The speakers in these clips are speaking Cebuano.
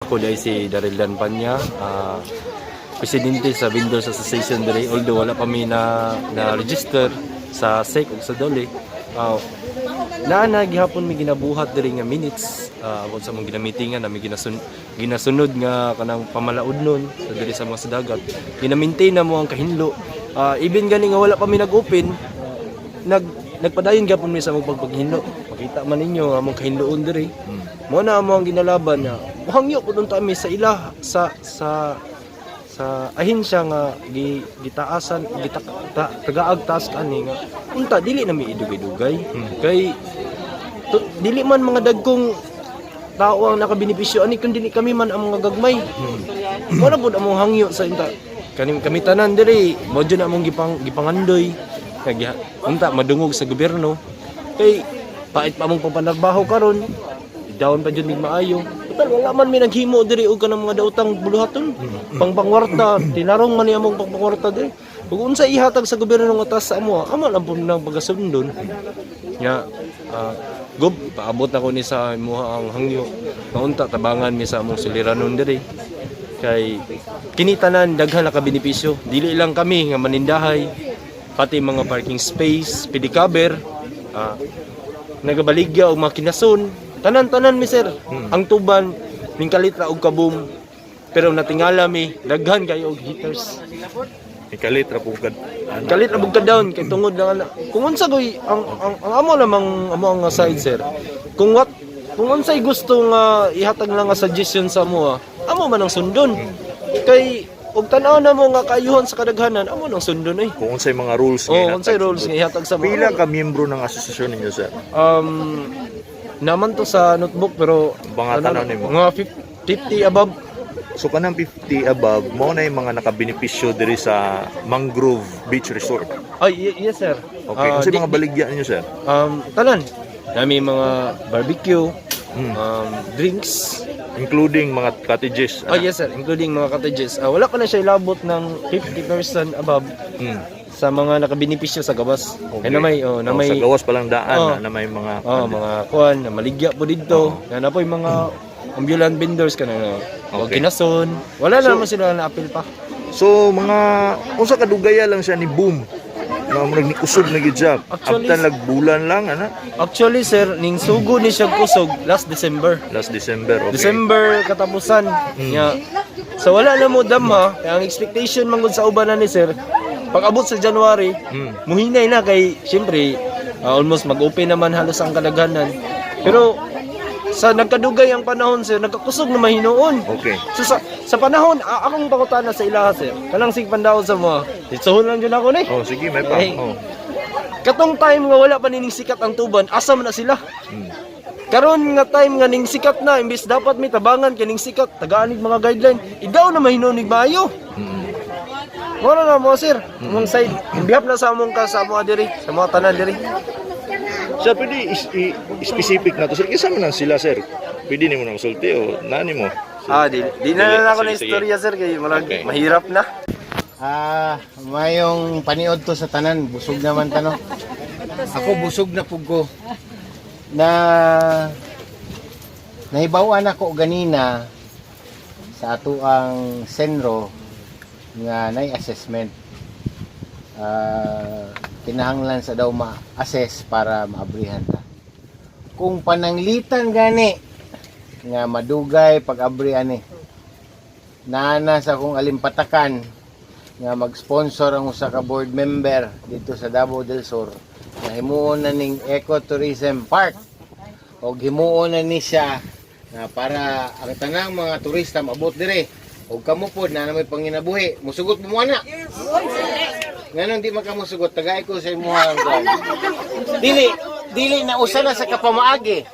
Ako diay si Daryl Dan Panya, presidente sa Vendors Association diri, although wala pa mi na register sa SEC ug sa DOLE. Naa na gihapon mi ginabuhat diri nga minutes about sa among ginameetingan na mi ginasunod nga kanang pamalaodnon sa diri sa mga sa dagat. Gina-maintain na mo ang kahinlo. Even gani nga wala pa mi nag-open, nagpadayon gyapon mi sa among pagpaghinlo. Makita man ninyo ang among kahinloon diri. Mo na amo ang ginalaban na muhangyo pud unta mi sa ila sa ahensya nga gitaasan tagaag taas kani nga unta dili na mi idugay-dugay kay dili man mga dagkong tao ang nakabenepisyo ani kun dili kami man ang mga gagmay. Mo na pud among hangyo sa inta kani kami tanan diri mo jud na among gipangandoy nga unta madungog sa gobyerno kay pait pa among pampanarbaho karon, down pa jud mig maayo. Total wala man mi naghimo diri og kanang mga daotang buluhaton pangpangwarta, tinarong man ni among pangpangwarta diri. Ug unsa ihatag sa gobyerno nga taas sa amo, amo lang pud nang pagasundon nga gob paabot na ko ni sa imuha ang hangyo nga unta tabangan mi sa among suliranon diri kay kini tanan daghan na kabenepisyo, dili lang kami nga manindahay, pati mga parking space, pedicabber, nagabaligya og mga kinason, tanan-tanan mi, sir. Ang Tuban ning kalit ra og kaboom pero natingala mi daghan kayo og haters. Ikalit ra pud kad. Kalit ra bug ka down kay tungod lang ana. Kung unsa koy ang amo lamang amo ang side, sir. Kung unsay gusto nga ihatag lang nga suggestion sa amo, amo man ang sundon. Kay og tan-aw na mo nga kaayuhon sa kadaghanan, amo nang sundon eh. Kung unsay mga rules nga Oh, ihatag unsay sa rules nga ihatag sa mo. Pila ka miyembro ng asosasyon ninyo, sir? Naman to sa notebook pero Mga ano, tanaw nimo. mga 50 above. So kanang 50 above mo na yung mga nakabenepisyo diri sa Mangrove Beach Resort. Ay, yes, sir. Okay, Ah, unsay mga baligya ninyo, sir? Tanan. Nami mga barbecue, drinks, Including mga cottages. Oh, yes, sir, including mga cottages. Ah, wala pa na siya ilabot ng 50% above sa mga nakabenepisyo sa gawas. Okay. Ay, na may oh, na Oh, may sa gawas pa lang daan Oh. na may mga Oh, mga kuan na maligya po dito. Na na po yung mga ambulant vendors kana na. Okay. Kinason. Wala na naman sila na appeal pa. So mga unsa kadugaya lang siya ni boom? Nga murag ni kusog na gyud siya. Actually, Abtan lag bulan lang ana. Actually, sir, ning sugo ni siya kusog last December. Last December, okay. December katapusan. Nya. So wala na mo damha, kaya ang expectation man gud sa uban na ni sir, pag abot sa January, muhinay na kay syempre almost mag-open naman halos ang kadaghanan. Pero sa nagkadugay ang panahon, sir, nagkakusog na mahinuon. So sa panahon, akong pangutana sa ilaha, sir. Kanang sig pandaon sa mga. Ditsuhon lang jud ako ni. Oh, sige, may pa. Hey. Oh. Katong time nga wala pa nining sikat ang Tuban, asa man na sila? Karon nga time nga ning sikat na, imbis dapat may tabangan kining sikat, tagaan nig mga guideline, idaw na mahinuon nig maayo. Wala na mo, sir, among side, in behalf na sa among ka sa mga diri, sa mga tanan diri. Sir, pwede specific na to, sir. Kinsa man ang sila, sir? Pwede nimo nang sulti o nani mo? Ah, di na lang ako na Sige, sige. istorya, sir, kay marag mahirap na. Ah, mayong paniod to sa tanan, busog naman tano. Ako busog na pug ko. Na nahibaw-an ako ganina sa ato ang senro nga nay assessment. Ah, kinahanglan sa daw ma-assess para maabrihan ta. Kung pananglitan gani nga madugay pag-abri ani. Naana sa akong alimpatakan nga mag-sponsor ang usa ka board member dito sa Davao del Sur nga himuon na ning ecotourism park og himuon na ni siya nga para ang tanang mga turista maabot dire og kamo pod na may panginabuhi, musugot mo ana. Nganong di man ka musugot? Tagay ko sa imuha ang kuwan. Dili dili na usa na sa kapamaagi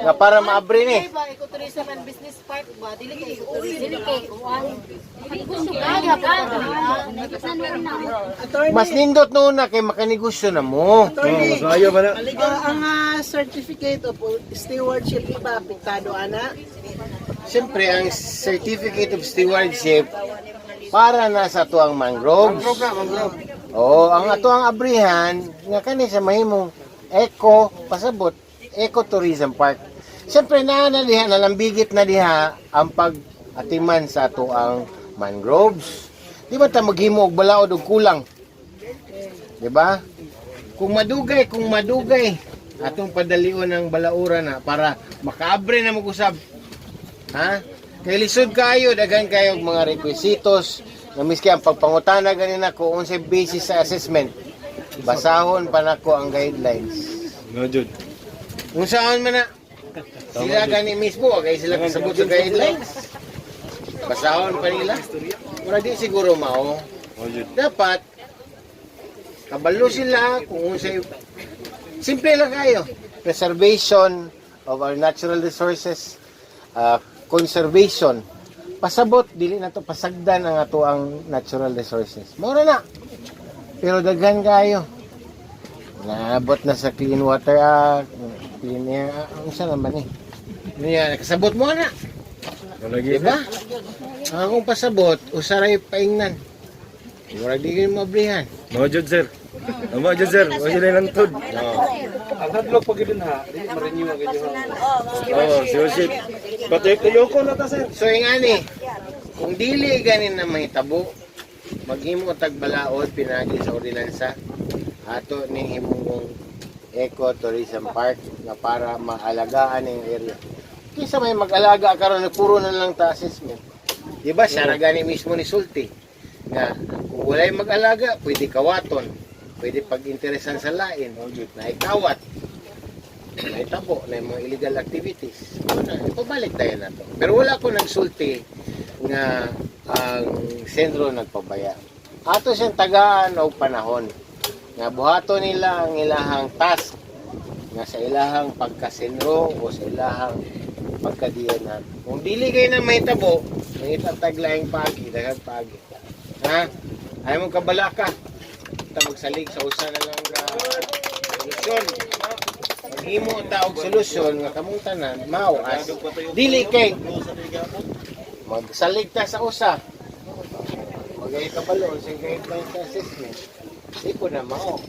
nga para maabri ni. Ba, ecotourism and business park ba? Dili kay ecotourism. Dili kay kuan. Mas nindot noon na kay makanegosyo na mo. Oh, mas maayo ba na? Ang certificate of stewardship ba apektado ana? Siyempre, ang Certificate of Stewardship para na sa tuang mangroves. Oo, ang ato ang abrihan, nga kani sa mahimong eco, pasabot, ecotourism park. Siyempre na diha, nalambigit na diha ang pag-atiman sa ato ang mangroves. Di ba ta maghimo og balaod og kulang? Di ba? Kung madugay, atong padalion ang balaura na para makaabre na mag-usab. Ha? Kay lisod kayo, daghan kayo og mga requisitos. Nga miski ang pagpangutana ganina ko unsay basis sa assessment. Basahon pa nako ang guidelines. No, jud. Unsaon man na sila gani mismo, wa kay sila kasabot sa guidelines. Basahon pa nila. Mura di siguro mao. No, jud. Dapat kabalo sila kung unsay, simple lang kayo. Preservation of our natural resources, conservation. Pasabot dili na to pasagdan ang ato ang natural resources. Mao na. Pero daghan kayo. Naabot na sa Clean Water Act, Clean Air Act, unsa naman eh. Niya, nakasabot mo na. Wala gyud. Diba? Ang akong pasabot, usaray paingnan. Murag di kayo mabrihan. No, jud, sir. Tama jud, sir. Wa sila nangtod. Ang hadlok pag yun ha, di ma-renew ang inyong Oh, stewardship. Pati ayoko na ta, sir. So yung ani, kung dili ganin na mahitabo, maghimo tag balaod pinagi sa ordinansa ato ning himong eco-tourism park nga para maalagaan ang area. Kaysa may mag-alaga karon puro na lang ta assessment. Di ba siya ra gani mismo ni sulti nga kung walay mag-alaga, pwede kawaton, pwede pag-interesan sa lain, na ikawat, naitabo na yung mga illegal activities. Wala, ipabalik tayo na to. Pero wala ko nagsulti nga ang sentro nagpabaya. Ato siyang tagaan og panahon nga buhato nila ang ilahang task nga sa ilahang pagkasenro o sa ilahang pagka-DNR. Kung dili kayo na mahitabo, mangita tag laing pagi, daghang pagi. Ha? Ayaw mong kabalaka. Ta magsalig sa usa na lang ka solusyon. Maghimo ta og solusyon nga kamong tanan mao as dili kay magsalig ta sa usa. Magay kabalo sa guidelines sa assessment. Di ko na mao.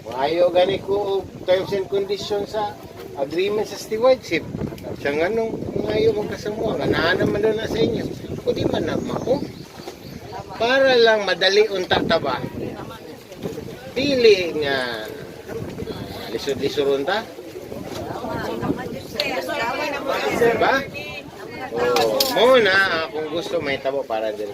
Maayo gani ko og terms and conditions sa agreement sa stewardship. Siya nga nung ngayo magkasamuha, nga naa naman daw na sa inyo. Kung di man na mao. Para lang madali unta ta ba? Dili nga lisod-lisod unta. Diba? Oh, mo na akong gusto may tabo para diri.